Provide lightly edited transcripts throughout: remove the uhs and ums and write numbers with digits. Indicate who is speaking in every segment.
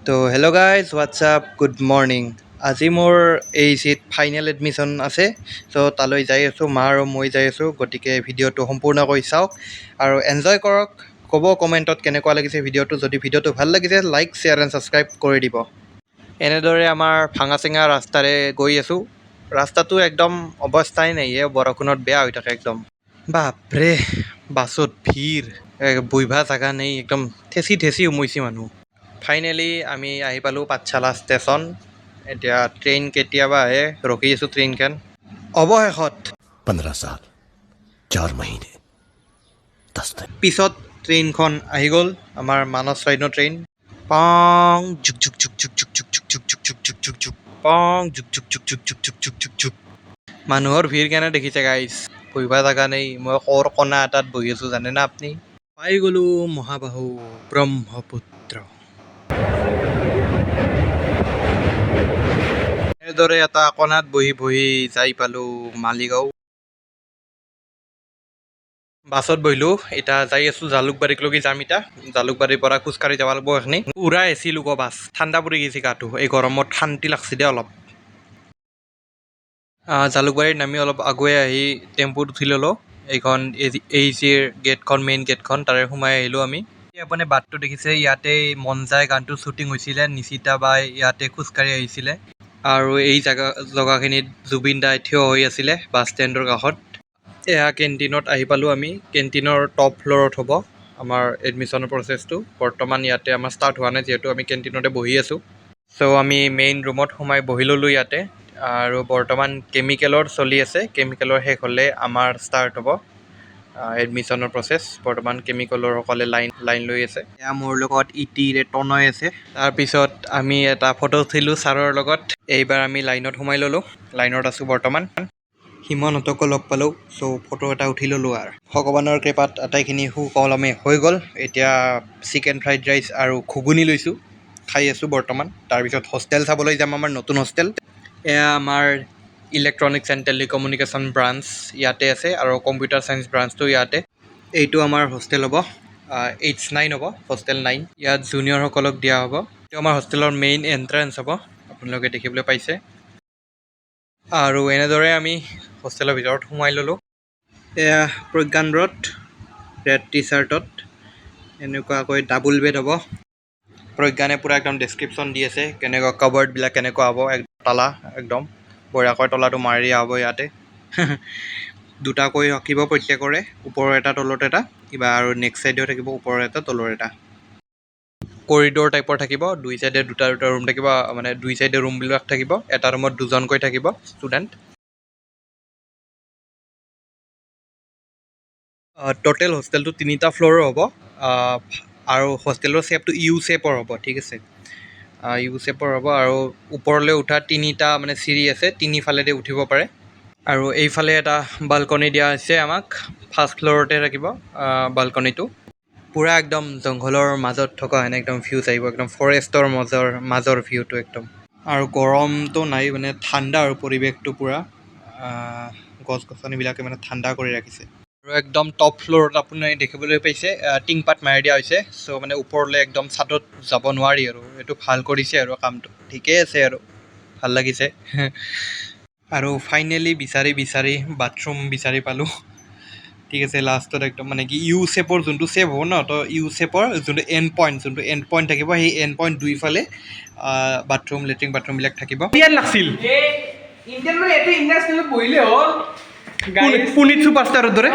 Speaker 1: তো hello guys, what's up, good morning. আজি মোৰ এইচিত ফাইনেল এডমিশ্যন আছে, চ' তালৈ যাই আছোঁ। মা আৰু মই যাই আছোঁ। গতিকে ভিডিঅ'টো সম্পূৰ্ণকৈ চাওক আৰু এনজয় কৰক। ক'ব কমেণ্টত কেনেকুৱা লাগিছে ভিডিঅ'টো। যদি ভিডিঅ'টো ভাল লাগিছে, লাইক, শ্বেয়াৰ এণ্ড ছাবস্ক্ৰাইব কৰি দিব। এনেদৰে আমাৰ ভাঙা চিঙা ৰাস্তাৰে গৈ আছোঁ। ৰাস্তাটো একদম অৱস্থাই নাই, এই বৰষুণত বেয়া হৈ থাকে একদম। বাপৰে, বাছত ভিৰ, বহিবা জাগা নাই, একদম ঠেচি ঠেচি সোমাইছে মানুহ। ফাইনেলি আমি আহি পালোঁ পাঠশালা ষ্টেচন। এতিয়া ট্ৰেইন কেতিয়াবা আহে, ৰখি আছোঁ ট্ৰেইনখন। অৱশেষত
Speaker 2: 15 साल 4 महीने 10 दिन।
Speaker 1: পিছত ট্ৰেইনখন আহি গ'ল, আমাৰ মানস লাইনৰ ট্ৰেইন। পং জুক জুক জুক জুক জুক জুক জুক জুক জুক জুক জুক জুক, পং জুক জুক জুক জুক জুক জুক জুক জুক জুক। মানুহৰ ভিৰ কেনে দেখিছে গাইজ? বহিবা জাগা নেই। মই কৰ কণা এটাত বহি আছোঁ, জানে না আপুনি? পাই গ'লোঁ মহাবাহু ব্ৰহ্মপুত্ৰ। এনেদৰে এটা কণাত বহি বহি যাই পালোঁ মালিগাঁও। বাছত বহিলোঁ, এতিয়া যাই আছোঁ জালুকবাৰীক যাম। এতিয়া জালুকবাৰীৰ পৰা খোজকাঢ়ি যাব লাগিব এইখিনি। পূৰা এচি লোক বাছ, ঠাণ্ডা পৰি গৈছে গাটো। এই গৰমত শান্তি লাগছে দে অলপ। জালুকবাৰীত নামি অলপ আগুৱাই আহি টেম্পুত উঠি ল'লোঁ। এইখন এইচিৰ গেটখন, মেইন গেটখন, তাৰে সোমাই আহিলোঁ আমি। এই আপুনি বাটটো দেখিছে, ইয়াতে মন যায় গানটোৰ শ্বুটিং হৈছিলে। নিশিতা বাই ইয়াতে খোজকাঢ়ি আহিছিলে আৰু এই জেগা জেগাখিনিত জুবিন দাই থিয় হৈ আছিলে বাছ ষ্টেণ্ডৰ কাষত। এয়া কেণ্টিনত আহি পালোঁ আমি। কেণ্টিনৰ টপ ফ্ল'ৰত হ'ব আমাৰ এডমিশ্যনৰ প্ৰচেছটো। বৰ্তমান ইয়াতে আমাৰ ষ্টাৰ্ট হোৱা নাই, যিহেতু আমি কেণ্টিনতে বহি আছোঁ। চ' আমি মেইন ৰুমত সোমাই বহি ল'লোঁ ইয়াতে আৰু বৰ্তমান কেমিকেলৰ চলি আছে। কেমিকেলৰ শেষ হ'লে আমাৰ ষ্টাৰ্ট হ'ব এডমিশ্যনৰ প্ৰচেছ। বৰ্তমান কেমিকেলৰ সকলে লাইন লাইন লৈ আছে। এয়া মোৰ লগত ইটিৰে তনয় আছে। তাৰপিছত আমি এটা ফটো উঠিলোঁ ছাৰৰ লগত। এইবাৰ আমি লাইনত সোমাই ল'লোঁ। লাইনত আছোঁ বৰ্তমান। হিমনহঁতকো লগ পালোঁ, চ' ফটো এটা উঠি ল'লোঁ আৰু ভগৱানৰ কৃপাত আটাইখিনি সুকলমে হৈ গ'ল। এতিয়া চিকেন ফ্ৰাইড ৰাইচ আৰু ঘুগুনি লৈছোঁ, খাই আছোঁ বৰ্তমান। তাৰপিছত হোষ্টেল চাবলৈ যাম, আমাৰ নতুন হোষ্টেল। এয়া আমাৰ ইলেক্ট্ৰনিক্স এণ্ড টেলিকমিউনিকেশ্যন ব্ৰাঞ্চ ইয়াতে আছে আৰু কম্পিউটাৰ চায়েন্স ব্ৰাঞ্চটো ইয়াতে। এইটো আমাৰ হোষ্টেল হ'ব, এইচ 9 হ'ব, হোষ্টেল 9। ইয়াত জুনিয়ৰসকলক দিয়া হ'ব। এইটো আমাৰ হোষ্টেলৰ মেইন এণ্ট্ৰেঞ্চ হ'ব, আপোনালোকে দেখিবলৈ পাইছে। আৰু এনেদৰে আমি হোষ্টেলৰ ভিতৰত সোমাই ল'লোঁ। এয়া প্ৰজ্ঞান ব্ৰত, ৰেড টি চাৰ্টত। এনেকুৱাকৈ ডাবুল বেড হ'ব। প্ৰজ্ঞানে পূৰা একদম ডেছক্ৰিপশ্যন দি আছে, কেনেকুৱা কাবাৰ্ডবিলাক কেনেকুৱা হ'ব। এক তলা, একদম বঢ়িয়াকৈ তলাটো মাৰি দিয়া হ'ব। ইয়াতে দুটাকৈ থাকিব প্ৰত্যেকৰে, ওপৰৰ এটা, তলত এটা কিবা, আৰু নেক্সট চাইডেও থাকিব ওপৰৰ এটা, তলৰ এটা। কৰিডৰ টাইপৰ থাকিব, দুই চাইডে দুটা দুটা ৰুম থাকিব, মানে দুই চাইডে ৰুমবিলাক থাকিব। এটা ৰুমত দুজনকৈ থাকিব ষ্টুডেণ্ট। ট'টেল হোষ্টেলটো তিনিটা ফ্ল'ৰৰ হ'ব আৰু হোষ্টেলৰ শ্বেপটো ইউ শ্বেপৰ হ'ব, ঠিক আছে? ইউ শ্বেপৰ হ'ব আৰু ওপৰলৈ উঠা তিনিটা মানে চিৰি আছে, তিনিফালেদি উঠিব পাৰে। আৰু এইফালে এটা বালকনি দিয়া হৈছে আমাক। ফাৰ্ষ্ট ফ্ল'ৰতে থাকিব বালকনিটো। পূৰা একদম জংঘলৰ মাজত থকা এনে একদম ভিউজ আহিব, একদম ফৰেষ্টৰ মাজৰ মাজৰ ভিউটো একদম। আৰু গৰমটো নাই, মানে ঠাণ্ডা আৰু পৰিৱেশটো পূৰা গছ গছনিবিলাকে মানে ঠাণ্ডা কৰি ৰাখিছে। আৰু একদম টপ ফ্ল'ৰত আপুনি দেখিবলৈ পাইছে, টিংপাত মাৰি দিয়া হৈছে। চ' মানে ওপৰলৈ একদম চাদত যাব নোৱাৰি আৰু এইটো ভাল কৰিছে আৰু কামটো ঠিকেই আছে আৰু ভাল লাগিছে। আৰু ফাইনেলি বিচাৰি বিচাৰি বাথৰুম বিচাৰি পালোঁ, ঠিক আছে? লাষ্টত একদম মানে কি ইউ শ্বেপৰ যোনটো শ্বেপ হ'ব ন, তো ইউ শ্বেপৰ যোনটো এণ্ড পইণ্ট থাকিব, সেই এণ্ড পইণ্ট দুইফালে বাথৰুম, লেট্ৰিন বাথৰুমবিলাক থাকিব। ইয়াত লাগছিল।
Speaker 3: ইণ্ডিয়ান মানে ইয়াতে ইণ্ডিয়ান ষ্টাইলত বহিলে হ'ল।
Speaker 1: পুনিত ছুপাৰষ্টাৰৰ দৰে।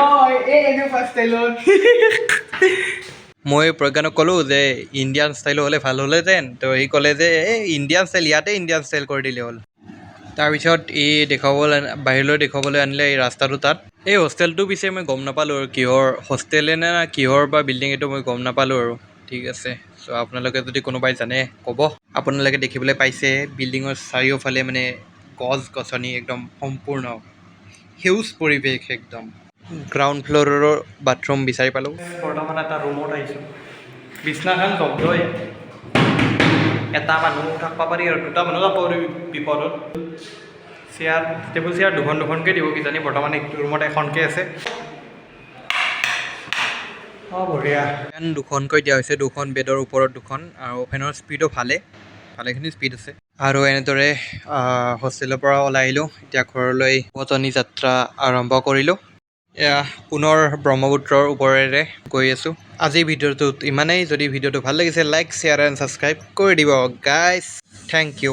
Speaker 3: এই এনেকুৱা ষ্টাইলত।
Speaker 1: মই প্ৰজ্ঞানক ক'লোঁ যে ইণ্ডিয়ান ষ্টাইলো হ'লে ভাল হ'লহেঁতেন। তো সি ক'লে যে এই ইণ্ডিয়ান ষ্টাইল, ইয়াতে ইণ্ডিয়ান ষ্টাইল কৰি দিলে হ'ল। তাৰপিছত ই দেখুৱাবলৈ, বাহিৰলৈ দেখুৱাবলৈ আনিলে এই ৰাস্তাটো তাত। এই হোষ্টেলটো পিছে মই গম নাপালোঁ আৰু কিহৰ হোষ্টেলে নে না কিহৰ বা বিল্ডিং, এইটো মই গম নাপালোঁ আৰু, ঠিক আছে? চ' আপোনালোকে যদি কোনোবাই জানে, ক'ব। আপোনালোকে দেখিবলৈ পাইছে, বিল্ডিঙৰ চাৰিওফালে মানে গছ গছনি, একদম সম্পূৰ্ণ সেউজ পৰিৱেশ একদম। গ্ৰাউণ্ড ফ্ল'ৰৰো বাথৰুম বিচাৰি পালোঁ। বৰ্তমান এটা ৰুমত আহিছোঁ। বিছনাখন জব্দই। এটা মানুহ থাকিব পাৰি আৰু দুটা মানুহ যাব পাৰি বিপদত। চেয়াৰ, টেবুল চেয়াৰ দুখন দুখনকৈ দিব কিজানি। বৰ্তমান এইটো ৰুমত এখনকৈ আছে।
Speaker 4: অঁ, বঢ়িয়া।
Speaker 1: ফেন দুখনকৈ দিয়া হৈছে, দুখন বেডৰ ওপৰত দুখন। আৰু ফেনৰ স্পীডো ভালেখিনি স্পীড আছে। আৰু এনেদৰে হোষ্টেলৰ পৰা ওলাই আহিলোঁ। এতিয়া ঘৰলৈ উভতনি যাত্ৰা আৰম্ভ কৰিলোঁ। এয়া পুনৰ ব্ৰহ্মপুত্ৰৰ ওপৰেৰে গৈ আছোঁ। আজিৰ ভিডিঅ'টোত ইমানেই। যদি ভিডিঅ'টো ভাল লাগিছে, লাইক, শ্বেয়াৰ এণ্ড ছাবস্ক্ৰাইব কৰি দিব গাইজ। Thank U.